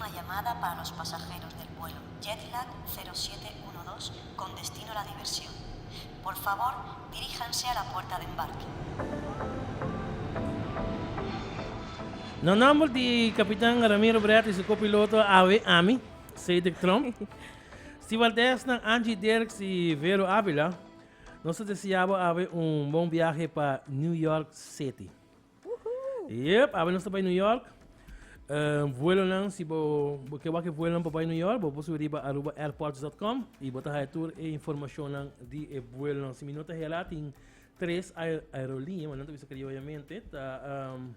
Última llamada para los pasajeros del vuelo Jetlag 0712 con destino a La Diversión. Por favor, diríjanse a la puerta de embarque. Na nomber di Capitan Ramiro Brett y su copiloto awe ami, Cedric Tromp, stewardessnan Angie Dirks y Vero Avila, nos ta desea bo awe un bon biahe pa New York City. Yep, awe nos ta bai New York. Uh, vuelonan, si bo, bo ke wak e vuelonan pa bai New York, bo por subi riba arubaairports.com y bo ta haya tur e informacionnan di e vuelonan. Si mi no ta hera, tin tres aerolínea, maar nan ta bisa criollamente, ta um,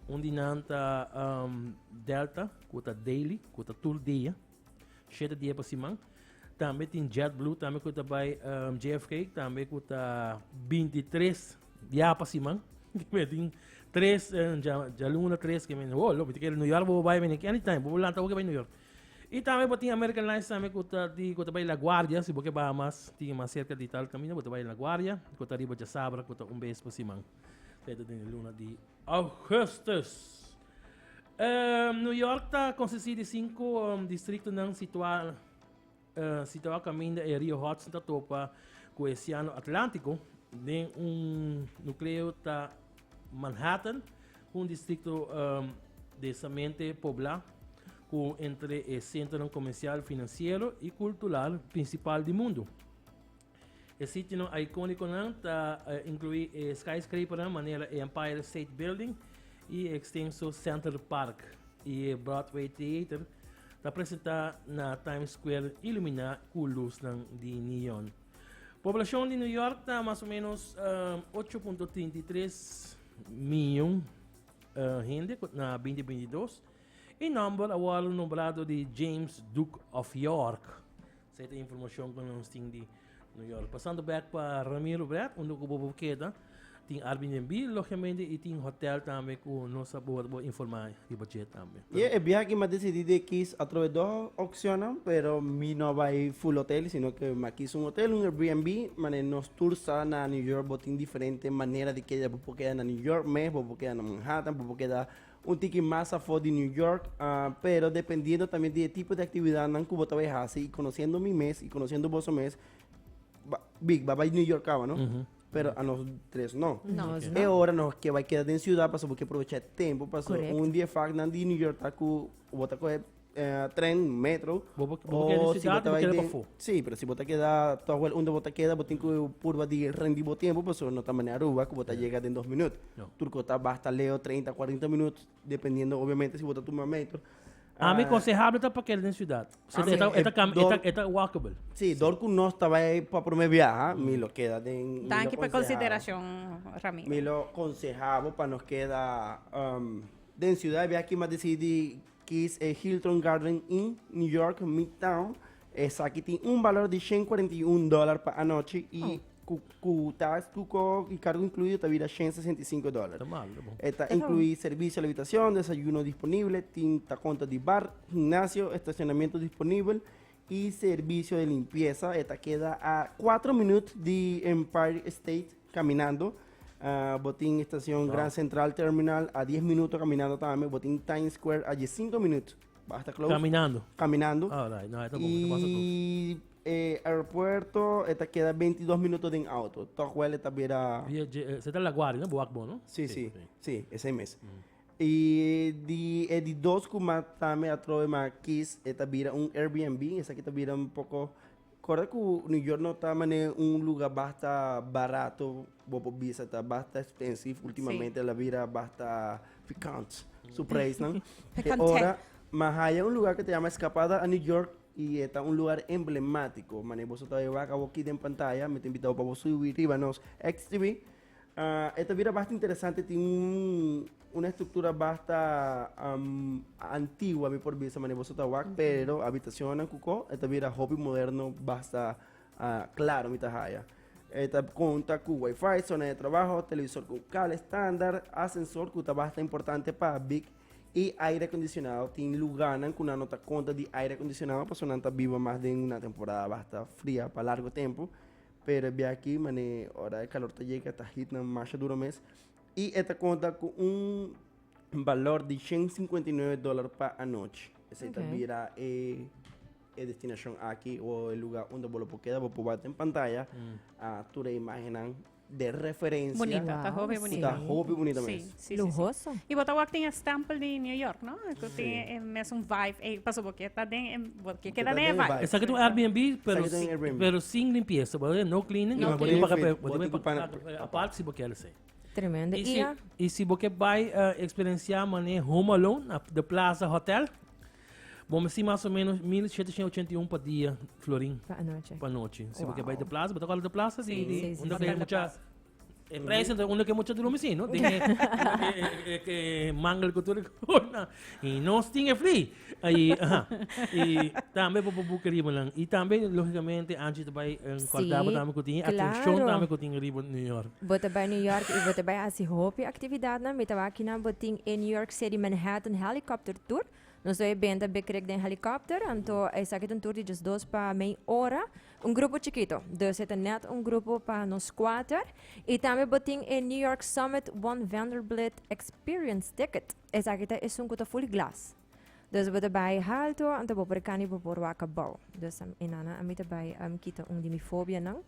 un di nan ta um, Delta, ku ta daily, ku ta tur dia. Shete dia pa siman. Tambe tin JetBlue, tambe ku ta bai um, JFK, tambe ku ta 23 dia pa siman. Me tin tres, eh, ja, djaluna tres, ke men, oh, lo, mi te kere New York, bo bai, men, anytime, bo lanta, bo ke bai New York. I tambe bo tin American Airlines tambe ku ta di, ku ta bai La Guardia, si bo ke baha mas, tin mas cerca di tal camino, bo ta bai La Guardia, ku ta riba djasabra, ku ta un bes pa siman. Esei ta den luna di Augustus. New York ta konsistí di sinku distriktonan situá situá kaminda e Rio Hudson ta topa ku e Oseano Atlántiko. Den un nukleo ta Manhattan, un distrikto densamente poblá ku entre e sentronan komersial, finansiero i kultural prinsipal di mundu. E sitionan ikonikonan ta inkluí e skyscrapernan manera e Empire State Building i e ekstenso Central Park i e Broadway Theater ta presentá na Times Square iluminá ku lusnan di neon. Poblashon di New York ta mas o ménos 8.33 miyon hende na 2022 i nòmber a wòrdu nombrá dor di James Duke of York. Esei ta informacion cu nos tin di New York. Pasando back pa Ramiro Brett, unda cu bo por keda, tin Airbnb logicamente y tin hotel tambe cu nos a por bo informa riba dje tambe. Y e biaha aki mi a decidi di kies atrobe dos opcionnan, pero mi no a bay full hotel, sino que mi a kies un hotel, un Airbnb, mane nos tur sa na New York bo tin diferente manera di keda, bo por keda na New York mes, bo por keda na Manhattan, bo por keda Un tiki mas afó di New York, pero dependiendo también di e tipo di actividadnan cu bo ta bay haci y conociendo mi mes y conociendo boso mes, Big, ba bay New York caba, no? Pero a nos tres no. Nos no. E ora nos ke bay keda den ciudad pasobra bo ke probecha e tempo, pasobra Correcto. un di e factnan di New York ta cu bo ta coge tren, metro, Bo bo bo keda o den si bo ciudad ta bo bai keda den pafó. Sí, pero si bo ta keda tòg wèl unda bo ta keda bo tin ku purba di rendi bo tempu pasobra no ta manera Aruba ku bo ta yega den dos minüt. No. Tur ku ta basta leo treinta, kuarenta minüt dependiendo obviamente si bo ta tuma metro. Ami konsehable ta pa keda den siudat. Ami E ta e ta kam e ta dor e ta walkable. Sí, dor ku nos ta bai pa promé biaha mi lo keda den mi lo Danki pa konsehá bo. konsiderashon Ramiro. Mi lo konsehá bo pa nos keda den siudat. Biaha aki mi a disidí Kies e Hilton Garden Inn, New York, Midtown. Esaki tin un balor di 141 dòler pa anochi i ku ku tax ku ko i kargo inkluido ta bira 165 dòler. Ta mal, ta bon. E ta inkluí servisio a la habitacion, desayuno disponible, tin ta konta di bar, gimnasio, estacionamiento disponibel i servisio di limpiesa. E ta keda a 4 minuut di Empire State caminando. Ah, bo tin estacion Grand Central Terminal a 10 minuto caminando tambe. Bo tin Times Square a 15 minuto. Basta close. Caminando. Caminando. Ah, right. No, ta bon, ta basta close. Y eh, aeropuerto e ta keda 22 minuto den auto. Toch wel e ta bira... Via, eh, se ta La Guardia, no? Bo wak bo, no? Sí, sí, sí, esei mes. Y di e di dos ku ma tambe atrobe ma kies e ta bira un Airbnb. Esaki ta bira un poco Corda cu New York no ta mane un lugar basta barato, bo por bisa ta basta expensive, ultimamente el a bira basta pikant su prijsnan. E Pikante. ora ma haya un lugar cu ta yama Escapada a New York y e ta un lugar emblematico, mane boso ta wak awoki den pantaya, mi ta invita bo pa bo subi riba nos XTV. Ah, e ta bira basta interesante, tin un, una estructura basta um, antigua, mi por bisa, manera boso ta wak, pero habitacionnan cu ko, e ta bira hopi moderno, basta ah, claro mi ta haya. E ta conta cu wifi, zona de trabajo, televisor cu cable standaard, ascensor cu ta basta importante pa big y aire acondicionado. Tin lugarnan cu nan no ta conta di aire acondicionado, pasobra nan ta biba mas den una temporada basta fria pa largo tempo. Pero e bia aki mane ora e calor ta yega ta hit nan masha duro mes y e ta conta cu un balor di 159 dollar pa anochi. Esei ta bira e e destinashon aki o e lugar unda bo lo por keda, bo por wak den pantaya tur e imagennan de referencia. Bunita, ta hopi bunita. Ta hopi bunita Sí, mes. sí, sí, sí. Luhoso. Y bo ta wak tin e stempel di New York, no? Cu tin e mesun vibe. Ey, paso bo ke ta den e, bo ke keda den e vibe. Esaki ta un Airbnb, pero, Esaki ta un Airbnb. pero sin limpieza. Bo no cleaning, No bo tin paga cleaning. bo tin Bo tin paga paga apart si bo kier esey. Tremendo. Y Y si, ya, y si bo ke bai experiencia mane Home Alone na The Plaza Hotel, bo mesti mas o menos 1781 pa dia, florin. Pa anochi. Pa anochi. Si bo ke bai Wow. The Plaza, bo ta kòrda The Plaza? Sí, Di, di, sí, sí, unda sí. ke The mucha Plaza. E prijs entre unda ke mucha drumi sí, no? Den e, e, e, e mangel ku tur kona. I nos tin e free. Ai, aha. I tambe bo por buka riba nan. I tambe, logicamente, Angie ta bai Sí, kòrda bo tambe ku tin atenshon claro. tambe ku tin riba New York. Bo ta bai New York i bo ta bai hasi hopi aktividatnan. Mi ta wak kinan bo tin e New York City Manhattan Helicopter Tour. Nos ta e benta bekrek den helicopter, anto esaki ta un tour di 12 pa mei ora. Un grupo chikito, dus e ta net un grupo pa nos kuater. I tambe bo tin e New York Summit One Vanderbilt Experience Ticket. Esaki ta esun ku ta full glas. Dus bo ta bai halto, anto bo por kani bo por wak abou. Dus e nana ami ta bai kita un di mi fobianan.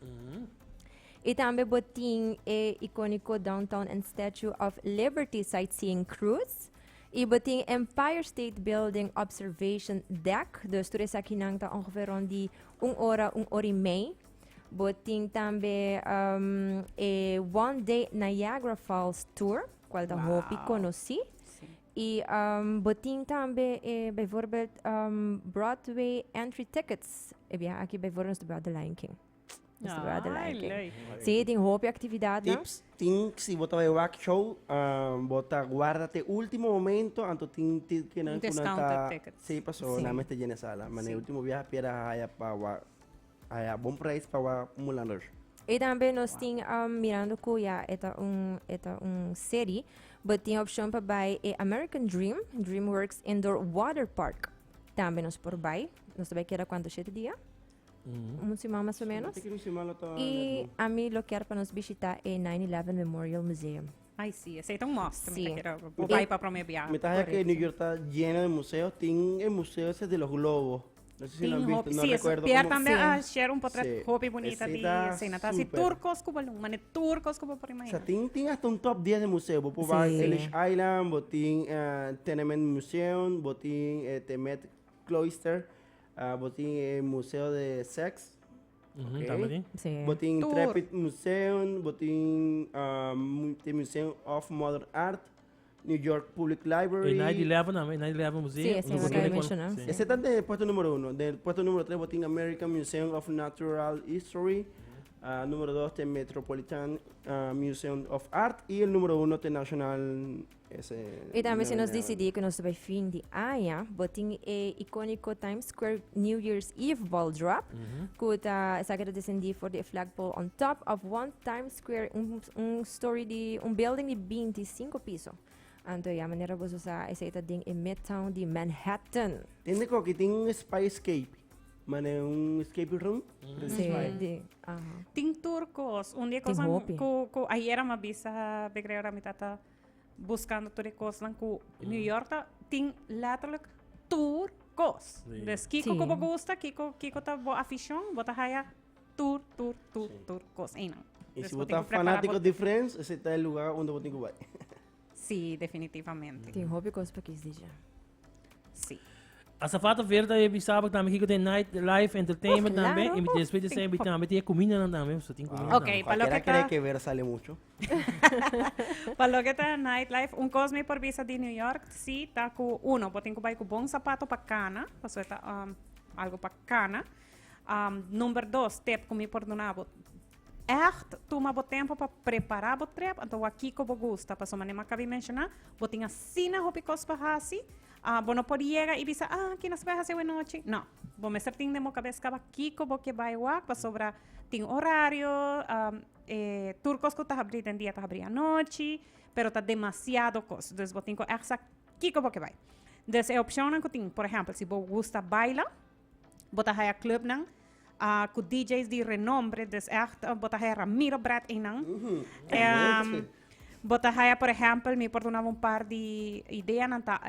I tambe bo tin e ikoniko Downtown and Statue of Liberty Sightseeing Cruise. I bo tin Empire State Building Observation Deck. Dus tur esakinan ta ongeveer rond di un ora, un ora i mei. Bo tin tambe um, e One Day Niagara Falls Tour, cual ta hopi conocí. I um, bo tin tambe e, bijvoorbeeld um, Broadway entry tickets. E biaha aki bijvoorbeeld nos ta bua The Lion King. Nos ta bua The Ai, Lion King. leuk. Sí, tin hopi actividadnan. Tips, tin si bo ta bai wak show, bo ta guarda te ultimo momento, anto tin ticketnan ku nan Discounted ta tickets. Sí, paso Sí. nan mester llena sala. Ma Sí. e ultimo biaha piera haya pa wak haya bon prijs pa wak Moulin Rouge. I tambe nos tin um, mirando ku ya e ta un e ta un serie, bo tin opshon pa bai e American Dream, DreamWorks Indoor Water Park. Tambe nos por bai. Nos ta bai keda kuantu shete dia? Un siman mas o menos. Te un siman lo ta I ami lo kier pa nos bishita e 9/11 Memorial Museum. Ai, sí, esei ta un must. Mi Sí. ta kere bo bai pa prome biaha. Mi ta haya que New York está lleno de museos. Tin el museo ese de los globos. No sé si lo han Tin visto, hopi, no sí, recuerdo Pierre cómo. tambe Sí. a share un portret Sí. hopi bunita Esei di ta escena. Ta así super. tur cos cu balon, mane tur cos cu bo por O imagina. sea, tin, tin hasta un top 10 de museo. Bo por bai Sí. Ellis Island, bo tin Tenement Museum, bo tin The Met Cloister, bo tin e Museo de Sex. Ujú, Ok. tambe tin. Sí. Bo tin Tur. Intrepid Museum, bo tin the Museum of Modern Art, New York Public Library. E 9-11 tambe, 9-11 Museum. Sí, ese unda bo acabo de tin con- mencionar. sí. Ese ta den puesto número 1. Den puesto número 3 bo tin American Museum of Natural History. Número 2 the Metropolitan Museum of Art. Y el número 1 the National... Ese, I tambe si nos no, disidí ku nos ta bai fin di aña, bo tin e ikoniko Times Square New Year's Eve Ball Drop, ku ta esaki ta desendí for di e flagpole on top of one Times Square, un, un story di un building di 25 piso. Anto ya manera boso sa esei ta den e Midtown di Manhattan. Tende ku aki tin un Spy Escape. Mane un escape room. Sí, di, aha. Tin tur kos. Un di e Tin kosnan hopi. ku, ku ayera m'a bisa Begrey ora mi tata buscando tur e cosnan cu New York ta tin letterlijk tur cos. Sí. Dus kiko Sí. cu bo gusta, kiko, kiko ta bo afición, bo ta haya tur, tur, tur, tur cos einan. Y Dus si bo bo tin ta cu prepara fanático bo- di Friends, ese ta e lugar unda bo tin cu bai. Sí, definitivamente. Tin hopi cos pa kies dija. Sí. Azafata Verde e bisaba tambe kiko tin night life entertainment Oh, tambe claro. y despues di esei tambe tin e cumindanan tambe, so tin cuminda Ok, tambe. pa loke Cualquiera cree ta que Vera sale mucho. Pa loke ta nightlife, un cos mi por bisa di New York si ta cu uno, bo tin cu bay cu bon zapato pa cana, pasobra ta um, algo pa cana. Um, number dos, tip cu mi por duna bo, echt tuma bo tempo pa prepara bo trip, anto wak kico bo gusta, pasobra manera mi a cabi menciona, bo tin asina hopi cos pa haci, Ah, bo no por yega y bisa, ah, aki nos ta bai haci awe nochi. No, bo mester tin den bo cabes caba kico bo ke bai wak, pasobra tin horario, e tur cos cu ta habri den dia ta habri anochi, pero ta demasiado cos. Dus bo tin cu echt sa kico bo ke bai. Dus e opcionnan cu tin, por ehempel, si bo gusta baila, bo ta haya clubnan cu DJ's di renombre, dus echt bo ta haya Ramiro Brett einan. Bo ta haya, por ehempel, mi por duna bo un par di ideanan ta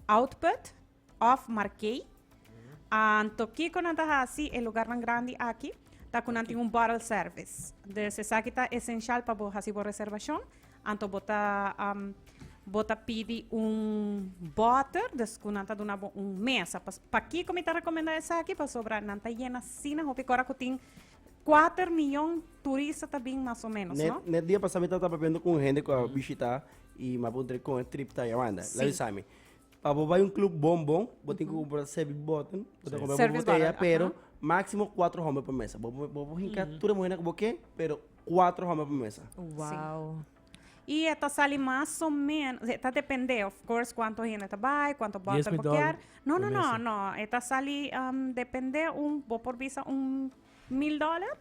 Output. Of Marquee. Anto kiko nan ta hasi e lugarnan grandi aki ta ku nan tin un bottle service. Dus esaki ta esenshal pa bo hasi bo reservashon. Anto bo ta bo ta pidi un bòter, dus ku nan ta duna bo un mesa. Pakiko mi ta rekomendá esaki? Pasobra nan ta yena asina hopi kora ku tin Kuater miyon turista ta bin mas o menos, no? Net dia pasá mi tabata papiando ku un hende ku a bishitá i mi a puntra kon e trip ta yamanda. Sí. La bisa mi, pa bo bai un club bon bon, bo tin ku kumpra service bottle, bo ta kumpra bo Service botella, bottle, pero aha. máksimo kuatro hòmber pa mesa. Bo bo por hinka tur e muhernan ku bo ke, pero kuatro hòmber pa mesa. Wow. I e ta sali mas o menos, e ta depende of course kuantu hende ta bai, kuantu Dies bottle mil bo dòler kier. No, pa no, no, mesa. no, e ta sali depende un, bo por bisa un 1000 dòler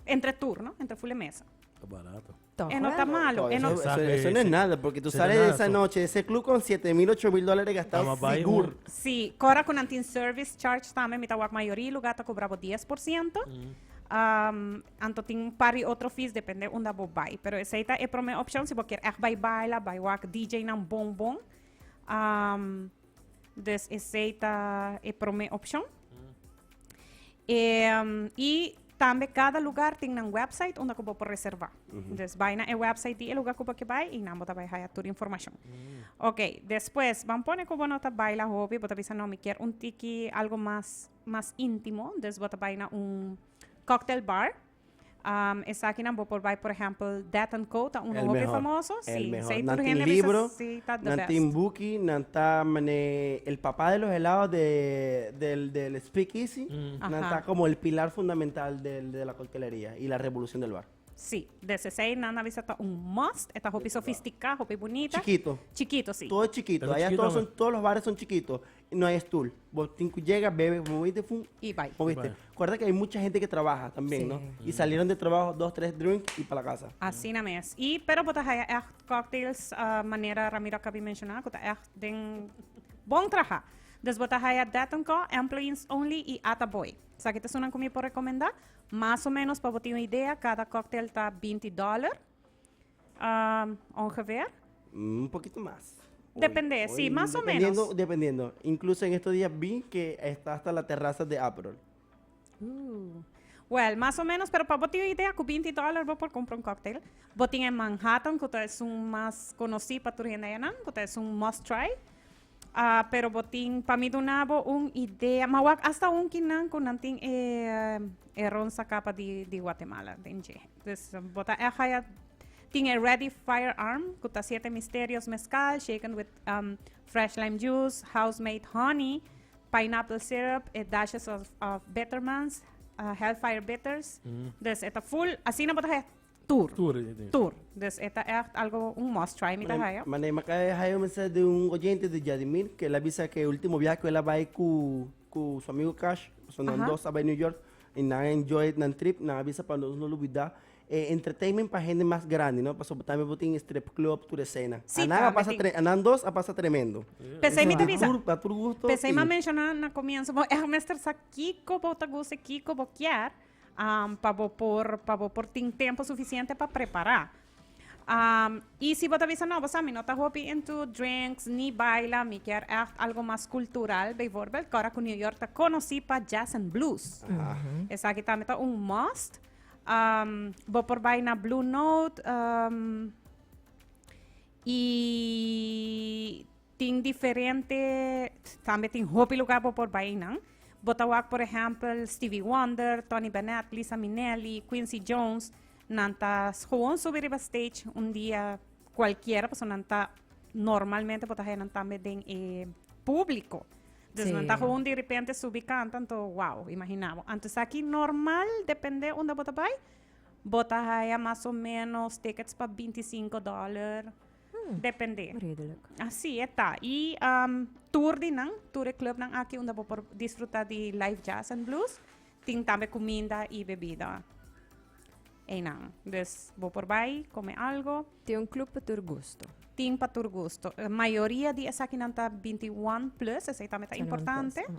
entre tur, no? Entre full e mesa. Ta barato. Toch E no ta wel? malo. E no, Eso, Exacto, eso no es sí. nada, porque tú Sí, sales no de nada, esa so. noche, de ese club con 7 mil, 8 mil dólares gastados Tama, bai seguro. Sí, kora ku nan tin service charge tambe, mi ta wak mayoria lugá ta kobra bo 10%. Anto tin un par di otro fees, depende unda bo bai. Pero esei ta e promé opshon si bo kier ègt bai baila, bai wak DJ nan bon bon. Dus esei ta e promé opshon. I tambe kada lugar tin nan website unda ku bo por reservá. Dus bai na e website di e lugar ku bo ke bai i nan bo ta bai haya tur informashon. Ok, despues ban pone ku bo no ta baila hopi, bo ta bisa no mi kier un tiki algo mas mas íntimo, dus bo ta bai na un cocktail bar. Esakinan bo por bai, por ehèmpel, Death and Co. Ta uno El hopi mehor, famoso. el Sí, mehor. esei Nan tur tin hende bisa libro, sí ta the nan best. tin buki, nan ta mane el papá de los helados de, del, del speakeasy. Nan ta como el pilar fundamental del, de la coctelería y la revolución del bar. Sí, des esei nan a bisa ta un must, e ta hopi sofisticá, hopi bunita. Chiquito. Chiquito, sí. Todo es chiquito. Pero Allá chiquito, todos, man. son, todos los bares son chiquitos. No hay stool. Vos tin que llega, bebe, moviste, fum, Y bai. moviste. Bye. Acuérdate que hay mucha gente que trabaja también, Sí. ¿no? Y salieron de trabajo dos, tres drinks y para la casa. Asina mes. Y pero bo ta haya echt cocktails manera Ramiro a cabi menciona, cu ta echt den bon traha. Dus bo ta haya Death and Co, Employees Only y Attaboy. Esaki ta esunnan cu mi por recomenda. Mas o menos pa bo tin un idea, cada cocktail ta 20 dollar. Ongeveer. Un poquito más. Hoy, Depende, sí, hoy, más o dependiendo, menos. Dependiendo. Incluso en estos días vi que está hasta la terraza de Aperol. Well, mas o menos, pero pa bo tin un idea, cu 20 dollar bo por cumpra un cocktail. Bo tin e Manhattan, cu ta esun mas conoci pa tur hende ayanan, cu ta esun must try. Ah, pero bo tin, pa mi duna bo un idea, ma wak hasta un kinan cu nan tin e, e ron Zacapa di, di Guatemala, den dje. Dus bo ta echt haya, tin e Ready Firearm, cu ta Siete Misterios mezcal, shaken with fresh lime juice, house-made honey, pineapple syrup, e dashes of Bittermans, Hellfire Bitters. Dus e ta full, asina bo ta haya tur. Tur, e tin. Tur. Dus e ta echt algo, un must try mi ta haya. Mane, me acaba de dejar un mensaje de un oyente de Yadimir que él avisa que el último viaje que él va a ir con su amigo Cash, son dos a New York, y nan enjoy nan trip, nan avisa pa nos no olvida. Entertainment pa hende mas grandi, no? Paso tambe bo tin strip club, tur escena. Sí, Anan a tambe pasa tin. anan dos a pasa tremendo. Pesei mi ta Pa bisa. pa tur gusto. Pesei mi a tin. menciona na comienzo, bo echt mester sa kico bo ta gusta, kico bo kier, pa bo por tin tempo suficiente pa prepara. Y si bo ta bisa, no, bo sa, mi no ta hopi into drinks, ni baila, mi kier echt algo mas cultural, bijvoorbeeld, cu ora cu New York ta conoci pa jazz and blues. Esaki tambe ta un must. Bo por bai na Blue Note, y tin diferente, tambe tin hopi lugar bo por bai nan. Bo ta wak, por ehempel, Stevie Wonder, Tony Bennett, Lisa Minnelli, Quincy Jones, nan ta gewoon subi riba stage un dia cualkiera, pasobra nan ta normalmente bo ta haya nan tambe den e publico. Dus nan ta gewoon di repente subi canta, anto wow, imagina bo. Anto esaki normal, depende unda bo ta bai, bo ta haya mas o menos tickets pa 25 dollar, depende. Redelijk. Así e ta. Y tour di nan, tour e clubnan aki unda bo por disfruta di live jazz and blues. Tin tambe cuminda y bebida einan. Dus bo por bai, come algo. Tin un club pa tur gusto. Tin pa tur gusto. Mayoria di esakinan ta 21 plus, esei tambe ta 21 importante. Plus,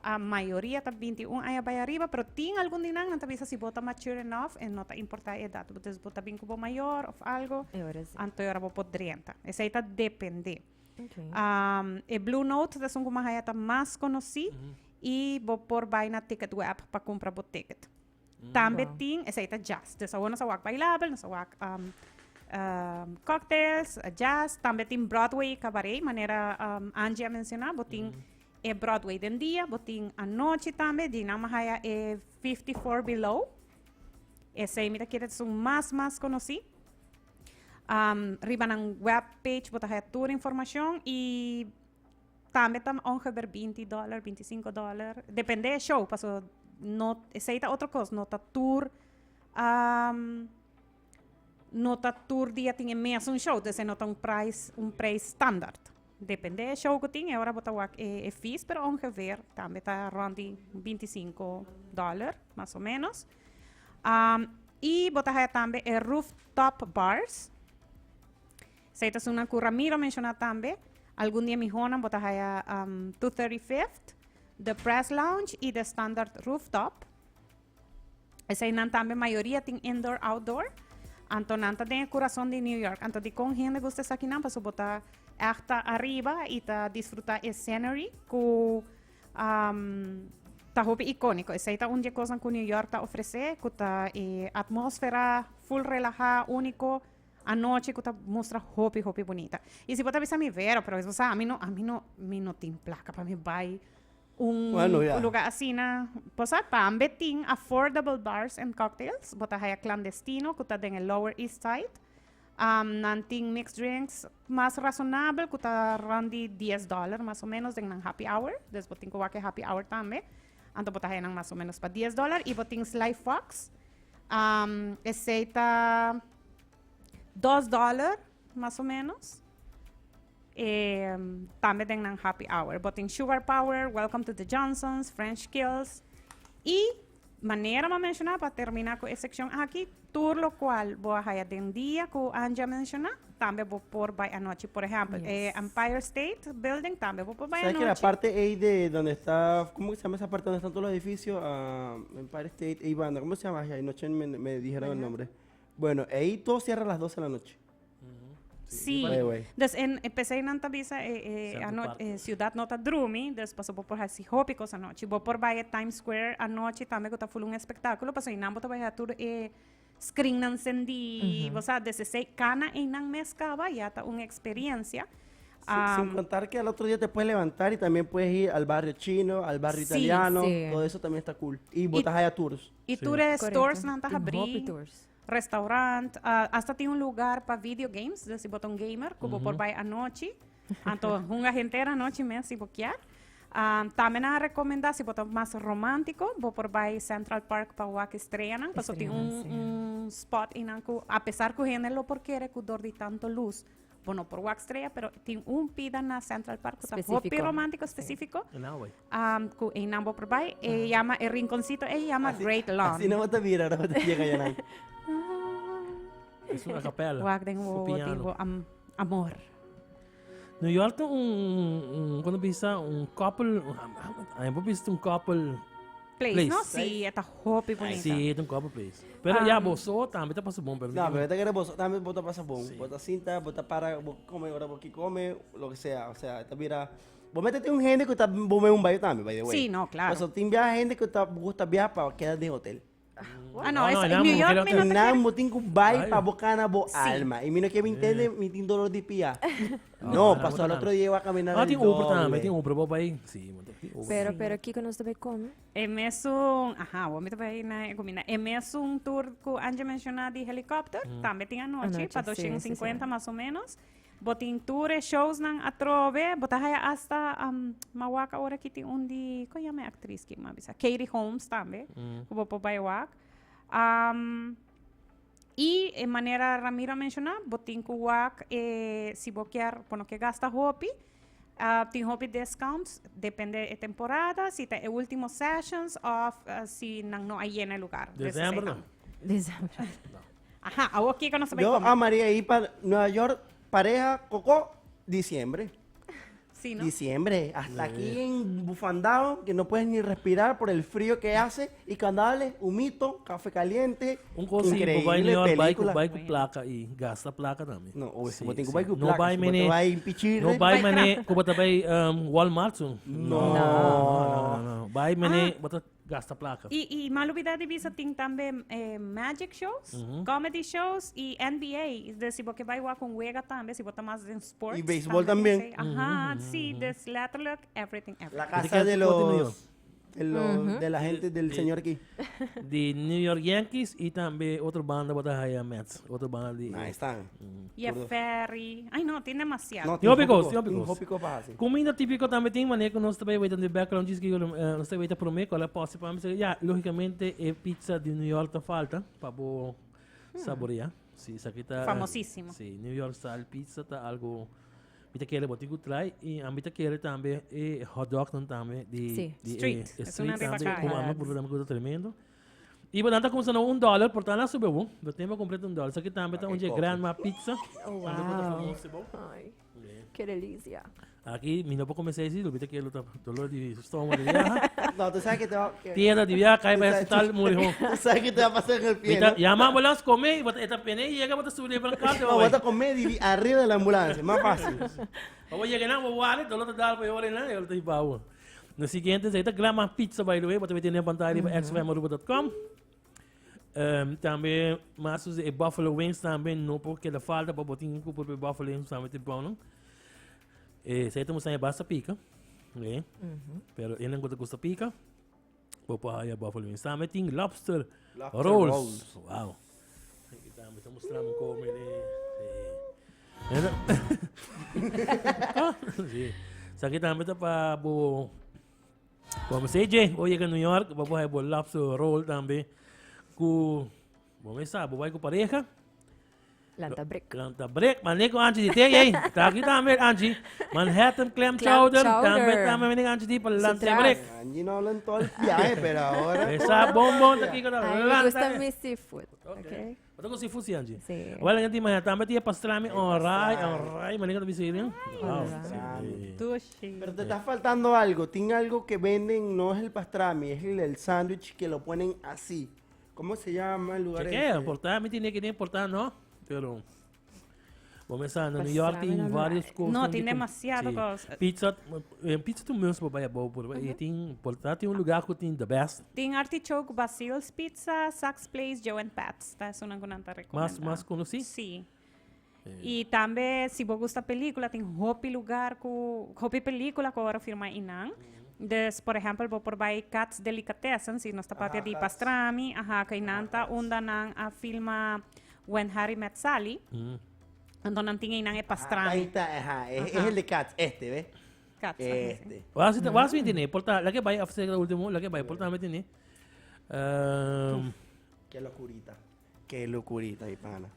A mayoria ta 21 aña bai ariba, pero tin algun di nan, nan ta bisa si bo ta mature enough e no ta importa e edad. Dus bo ta bin cu bo mayor of algo, E ora si. anto e ora bo por drenta. Esei ta depende. Um, e Blue Note ta esun ku mas haya ta mas konosí i bo por bai na Ticketweb pa kumpra bo ticket. Tambe Wow. tin, esei ta jazz. Dus awor nos a wak bailabel, nos a wak um, um, cocktails, jazz. Tambe tin Broadway cabaret, manera um, Angie a menciona. Bo tin e Broadway den dia, bo tin anochi tambe. Di nan haya e 54 Below. Esei mi ta kere ta esun mas mas konosí. Um, riba nan webpage bo ta haya tur informacion y tambe ta ongeveer 20 dollar, 25 dollar. Depende e show, paso no, esei ta otro cos, no ta tur, um, no ta tur dia tin e mesun show, dus e no ta un prijs, un prijs standaard. Depende e show ku tin, e ora bo ta wak e, e fees, pero ongeveer tambe ta rond di 25 dollar, mas o menos. Um, y bo ta haya tambe e rooftop bars. Esey ta esunnan cu Ramiro menciona tambe. Algun di e mihonan bo ta haya um, 235th, The Press Lounge y The Standard Rooftop. Eseynan tambe mayoria tin indoor, outdoor. Anto nan ta den e curason di New York. Anto dicon hende gusta esakinan? Pasobra bo ta echt ta ariba y ta disfruta e scenery cu Ta hopi iconico. Esey ta un di e cosnan cu New York ta ofrece, cu ta e atmosfera full relaha, unico, anochi cu ta mustra hopi, hopi bunita. Y si bo ta bisa mi, Vero, pero bo sa, ami no, ami no, mi no tin placa pa mi bay un Bueno, ya. lugar asina. Bo sa, tambe tin affordable bars and cocktails. Bo ta haya Clandestino, cu ta den e Lower East Side. Nan tin mixed drinks mas rasonabel ku ta rond di dies dòler mas o ménos den nan happy hour. Dus bo tin ku wak e happy hour tambe. Anto bo ta haña nan mas o ménos pa dies dòler. I bo tin Sly Fox. Esei ta dos dòler mas o ménos. E tambe den nan happy hour. Bo tin Sugar Power, Welcome to the Johnsons, French Kills. I Manera m'a menshoná, pa terminá ku e sekshon aki, tur lokual bo a haya den dia ku Angie a menshoná, tambe bo por bai anochi. Por ehèmpel, e Empire State Building tambe bo por bai ¿Sabes que la anochi. parte ahí de donde está, cómo que se llama esa parte donde están todos los edificios? Ah, Empire State, ahí banda, ¿cómo se llama? Ay, anoche me, me dijeron el nombre. Bueno, ahí todo cierra a las 12 de la noche. Sí. By the way. Dus en e pesey nan ta bisa e e Central ano Park. e ciudad no ta drumi, dus paso bo por haci hopi cos anochi. Bo por bay e Times Square anochi tambe cu ta full un espectaculo, paso einan bo ta bay haci tur e screennan cendi, bo sa, dus esey cana einan mes caba ya ta un experiencia. Sin, sin contar que al otro día te puedes levantar y también puedes ir al barrio chino, al barrio Sí, italiano, sí. todo eso también está cool. Y botas allá tours. Y tur e stores nan ta Tin hopi habri. tours. Restaurant, hasta tin un lugar pa video games, dus si bo ta un gamer, ku bo por bai anochi. Anto hunga henter anochi mes si bo kier. Tambe nan a recomenda si bo ta mas romantico, bo por bai Central Park pa wak e streanan, paso tin un un spot einan ku a pesar ku hende lo por kere ku dor di tanto luz bo no por wak strea, pero tin un pida na Central Park ku ta hopi romantico, specifico, ku einan bo por bai. E yama e rinconcito ei yama Great Lawn. Asina bo ta bira ora bo ta yega yanan. Es una capella. Wak den bo tin bo amor. New York ta un, un, cuando bisa un couple, ay, bo bisa un couple place, place. no? Sí, e ta hopi bonita. Sí, ta un couple place. Pero ya, bo so tambe ta pasa bon, pero No, pero te kere bo so tambe bo ta pasa bon. Bo ta sinta, bo ta para, bo come ora bo ki come, lo que sea. O sea, ta bira Bo mester tin un hende ku ta bo me un bayo tambe, by the way. Sí, no, claro. Pasobra tin biaha hende ku ta gusta biaha pa keda den hotel. Ah, no, No, es, no, New no, York no, mi no ta Nan kere. bo tin ku bai Bai. pa bo kana bo Sí. alma. I mi no ke bin tende, mi tin dolor di pia. No, No, no, paso al no. otro dia iba a caminar Ah, el tin Uber tambe, doble. tin Uber, bo bai. Sí, bo tin Uber. Pero, pero kiko nos ta bai come? E mesun, aha, bo mi ta bai na e comida. E mesun tour ku Angie menciona di helicopter, tambe tin anochi, Anochi, pa sí, sí, sí. 250 mas o menos. Bo tin tur e showsnan atrobe, bo ta haya hasta m'a wak awor aki tin un di, kon yama e aktris ki m'a bisa? Katie Holmes tambe, ku bo por bai wak. I e manera Ramiro a menshoná, bo tin ku wak e si bo kier, bo no ke gasta hopi, tin hopi discounts, depende e temporada, si ta e ultimo sessions òf si nan no a yena e lugar. December no. December. Aha, awor kiko nos ta bai Yo come? amaria ir pa Nueva York pareja coco diciembre. Sí. Sí, no? Diciembre, hasta aquí en bufandao, que no puedes ni respirar por el frío que hace. Y cuando hables, humito, café caliente. Un cos si, bo increíble bai New York, bai cu, película. bai cu placa y gasta placa tambe. No, obvio, Sí, bo tin cu sí. bai cu No placa, bai si bo te mene, bai en pichirre. no bai mene, cu bo ta bai um, Walmart so. No. No, no, no, no. Bai mene, bo ta gasta placa. Y, y m'a lubida di bisa tin tambe eh, magic shows, comedy shows y NBA. Dus si bo ke bai wak un wega tambe, si bo ta mas den sports. Y beisbol también. Sí. Aha, sí, dus letterlijk everything, everything. La ¿De casa qué de tipo de New los, de los, de la gente del señor aquí. Di New York Yankees y tambe otro banda bo ta haya Mets, otro banda di Ahí están. Y e ferry. Ay no, tin demasiado. No, Tin hopi cos, cos, tin hopi tin cos. hopi cos pa haci. Comida típico tambe tin manera cu nos ta bay weta den background djis cu nos ta weta prome cu ala posi pa mi ya logicamente e pizza di New York ta falta pa bo saborea. Si esaki ta Famosísimo. Si, New York style pizza ta algo mi ta kere bo tin cu try y ami ta kere tambe e hot dog nan tambe di Si. di e Street. e Es street una riba tambe caya. como ami a purba tambe cu ta tremendo. Y bo nan ta cuminsa na un dollar por ta nan sube bo. Bo tin bo cumpra un dollar. Esaki tambe ta un dje grandma pizza. Oh, Tambe cu ta wow. famoso bo. Ay, ke delicia. Aki mi no por cuminsa esi, lo mi ta kere lo ta dolor di stomago di viaha. No, tu sabes que te va... que- Tienda di viaha, cay bay hospital, muri ho. Tú sabes que te va a pasar en el pie, Mi ta ¿no? yama ambulance come y bo ta e ta pene yega bo ta subi den carro No, bo vas a comer y arriba de la ambulancia, más fácil. Bo yega nan, bo wale, dolor ta dal pa e ora nan, e ora ta hiba bo. No siguiente, esei ta Grandma Pizza by the way, bo ta mete den pantaya riba xfmaruba.com. Um, tambe mas usa e Buffalo Wings tambe no por keda falta pa bo tin ku por Buffalo Wings tambe te bon, no? Eh, esei ta mustrando e basta pica. Eh? Pero enen ku ta gusta pica, bo por haya Buffalo Wings. Tambe tin lobster, Lobster rolls. rolls. Wow. Aquí tambe ta mustrando come de. Sí. Esaki tambe ta pa bo Como CJ, bo yega New York, bo por bo lobster roll tambe ku bo me sa, bo bai ku pareja. Lanta break. Lanta break, mané ku Angie di te, ey. Ta aki tambe Angie. Manhattan clam Clam chowder, tambe chowder. tambe meneer Angie di pa lanta tras. break. Angie no habla en todo el viaje, pero ahora... Esa bonbon ta kiko ta Ay, me lanta. gusta mi seafood. Okay. Bo ta ku seafood si Angie? Sí. Wel, en di mañana tambe tin pastrami on rai, on rai, mané ku ta bisa irin. Wow. Sí. Dushi. Pero te está faltando algo. Tiene algo que venden, no es el pastrami, es el, el sándwich que lo ponen así. ¿Cómo se llama el lugar? Chequea, ese? porta, mi tiene que portar, no? Pero Bo mesa na New York Pastrami tin no varios rai. cosas. No, tin demasiado cos. Pizza, eh, pizza tu mes bo bay abou por. E tin, por ta tin un lugar cu tin the best. Tin Artichoke, Basil's Pizza, Sax Place, Joe and Pat's. Ta esunnan cu nan ta recomenda. Mas, mas conoci? Sí. Y tambe si bo gusta pelicula tin hopi lugar cu hopi pelicula cu ora firma inan. Dus por ehempel bo por bay Katz Delicatessen si nos ta papia di pastrami, aha, cu inan ta unda nan a filma When Harry Met Sally. Anto nan tin einan e pastrami. Ahí está, ajá, es, es el de Katz, este, ¿ves? Katz, ajá, sí. Este. Was mm. Was tine, porta, la que bay after la último, la que bay porta me tine. Um, Qué locurita. Qué locurita, mi pana.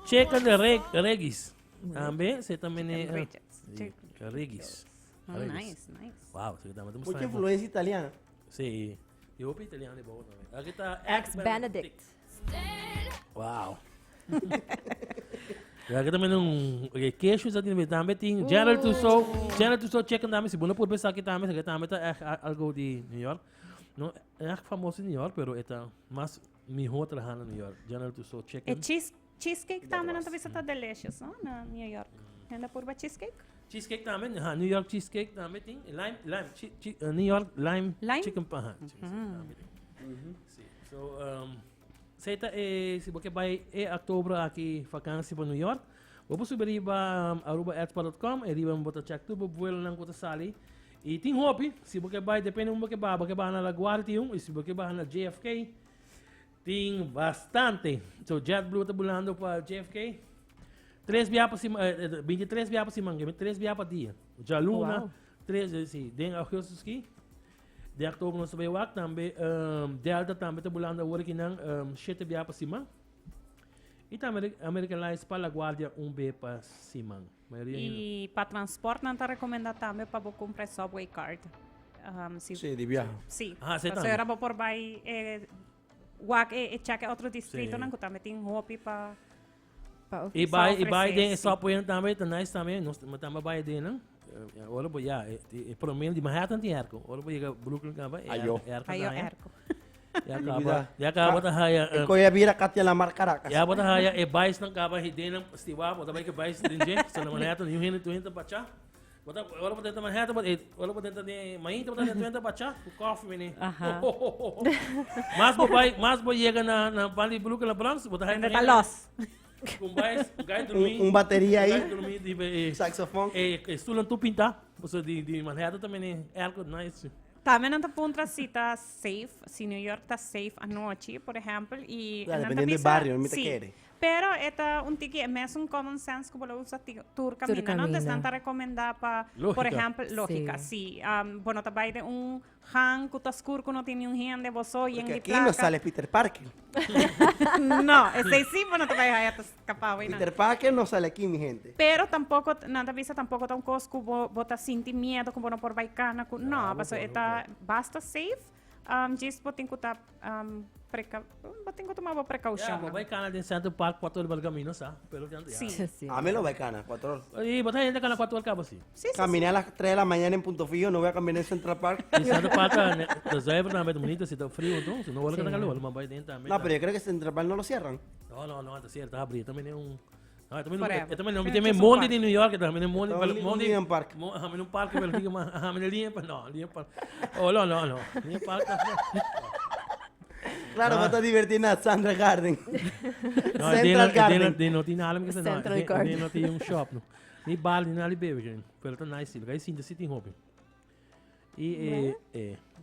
Chicken de reg, Regis. Tambe, se también Chicken eh, Regis. sí, Chicken Regis. Oh, Regis. nice, nice. Wow, se también Mucha influencia italiana. Sí. Y hopi italiano de bobo también. Aquí está Ex Benedict. Wow. Ya que también un okay, queso sa tin tambe tin General Tussauds, General Tussauds chicken tambe si bo no por pensar que tambe que tambe ta echt algo di New York. No, echt famoso in New York, pero eta mas mihor trahando in New York. General Tussauds E chicken. cheese, cheesecake tambe nan ta bisa ta delicious, no? Na New York. Hende purba cheesecake? Cheesecake tambe, ha, New York cheesecake tambe tin. Lime, lime, chi, chi, New York lime, Lime? chicken pa, ha, chicken tambe tin. Si. So, um, Esei ta e, si bo ke bai e october aki vakantie pa New York, bo por subi riba arubaexpat.com e riba bo ta check tur bo vuelonan ku ta sali. I tin hopi, si bo ke bai, depende un bo ke baha, bo ke baha na LaGuardia tin un, i si bo ke baha na JFK, tin bastante. So JetBlue ta bulando pa JFK, tres bia pa sima, 23 bia pa siman, tres bia pa dia. Djaluna, Wow. tres, si, den augustus ki. Den oktober nos ta bai wak tambe Delta tambe ta bulando awor aki nan shete bia pa siman. I tambe American Airlines pa La Guardia un be pa siman. Mayoria hende. I pa transport nan ta recomenda tambe pa bo cumpra e subway card. Um, si, Sí, di biaha. Sí. Ah, sí, Pasobra tambe. ora bo por bai eh, wak e, e check e otro distritonan Sí. cu tambe tin hopi pa Pa I bai, i bai ofrecer, den e sí. subway tambe, ta nice tambe. Nos tambe bai den nan. Ora bo ya, e promé di Manhattan tin airco. Ora bo yega Brooklyn kaba, e Ayo. airco Ayo ta haya. airco. Ya kaba, ya kaba ta haya. E koe a bira Katia Lamar Caracas. Ya bo ta haya e bais nan kaba hidenan stiwa, bo ta bai ke bais den dje, so na Manhattan niun hende tur hende ta bacha. Bo ta ora bo ta Manhattan, bo e ora bo ta den mainta bo ta den tur hende ta bacha ku koffie mene. Aha. Mas bo bai, mas bo yega na na banda di Brooklyn na Bronx, bo ta haya Hende ta los. Ku bais, gai drumi. Un bateria ahí. Gai drumi di e Saxofón. E e stoelnan tur pinta, pasobra di di Manhattan ta mene airco nice. Tambe nan ta puntra si ta safe, si New York ta safe anochi, por ehempel, y Ya, nan ta dependiendo di bisa barrio, mi ta si. kere. Pero e ta un tiki e mesun common sense ku bo lo usa ti tur kaminda, no? Entonces nan kaminda. ta recomenda pa, por Lógica. ehempel, lógica, si. Bo no ta bai den un gang ku ta skur ku no tin niun hende, bo so yen Porque di aquí no plaka. sale Peter Parker. No, esei sí bo no ta bai haya ta skapa wey nan. Peter Parker no sale aquí, mi gente. Pero tampoco, nan ta bisa tampoco ta un cos cu bo, bo ta sinti miedo cu bo no por bay cana cu, no, bo paso por, e bo ta basta safe, um, djis bo tin cu ta, um, preca, bo tin cu tuma bo Ya, precaucion. bo bay cana den Central Park cuatro ora camino sa, pero ya. Sí. Sí. A mí lo bay cana, 4 horas. Y bo ta hende cana 4 ora caba si. Sí, sí, Caminé a las 3 de la mañana en Punto Fijo, no voy a caminar en Central Park. Y Central Park ta zuiver tambe, ta bonito, si ta frio enton, si no word ta calor, ma bay den tambe. No, pero yo creo que Central Park no lo cierran. No, no, no, ta cierto, ta abri, tambe un No, tambe Forever. tambe no, Creo tambe que es un mondi parque. di New York, tambe mondi, Está un mondi, Lincoln Park. Ajá, un parque, pero digo, ajá, mi Lincoln Park, no, Lincoln Park. Oh, no, no, no, Lincoln Park. Claro, Ah. vas a divertir en Sandra Garden. No, Central Garden. De no tin nada, no, Central de Garden. no tin un shop, no. Ni bar, ni nada de bebe, pero ta nice, lo que sinta sí tin hopi. Y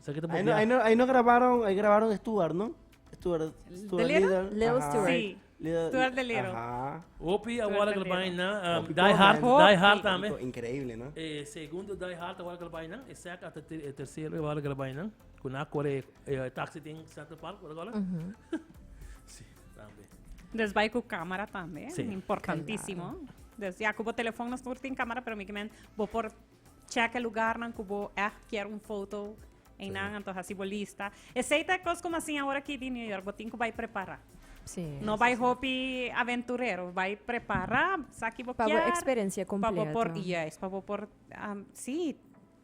sa que te Ahí no, ahí no, ahí no grabaron, ahí grabaron Stuart, ¿no? Stuart, Stuart ¿The Little? Little. Little Ajá. Stuart. Sí. Little- Stuart the Little. Ajá. Hopi agora que Stuart vai na Hopi Die Hard, Coleman. Die Hard Hopi. tambe. Increíble, ¿no? Segundo Die Hard agora que vai na, e sec hasta tercero agora que vai na. Con a core taxi tin Central Park agora. Sí, tambe. Dus bai cu camera tambe, Sí. importantísimo. Dus ja, cu bo telefon nos tur tin camera, pero mi kimen bo por check e lugarnan cu bo echt kier un foto einan, anto haci bo lista. Esey ta e cos como asina awor aki di New York, bo tin cu bai prepara. Sí, No sí, bai sí. hopi aventurero, bai prepara, sa ki bo Pa bo kier. experiencia Pa bo por, completo. yes, pa bo por, sí,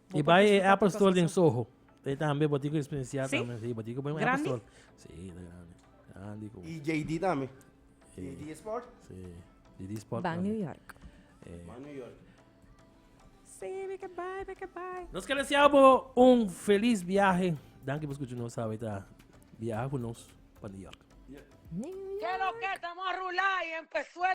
bo Y por bai e disfruta Apple di Store cosas den así. Soho. E tambe bo tin cu experiencia Sí? tambe. Sí, bo tin cu bai un Apple Grandi? Store. Sí, ta grandi. Grandi cu. Y JD tambe. Sí. JD Sport. Sí. JD Sport Ban tambe. New York. Ban New York. Sí, mi ke bai, mi ke bai. Nos ke desea bo un feliz viaje. Danki pa scucha nos awe ta viaja cu nos pa New York. New York. ¿Qué lo que? Estamos a rular y empezó el...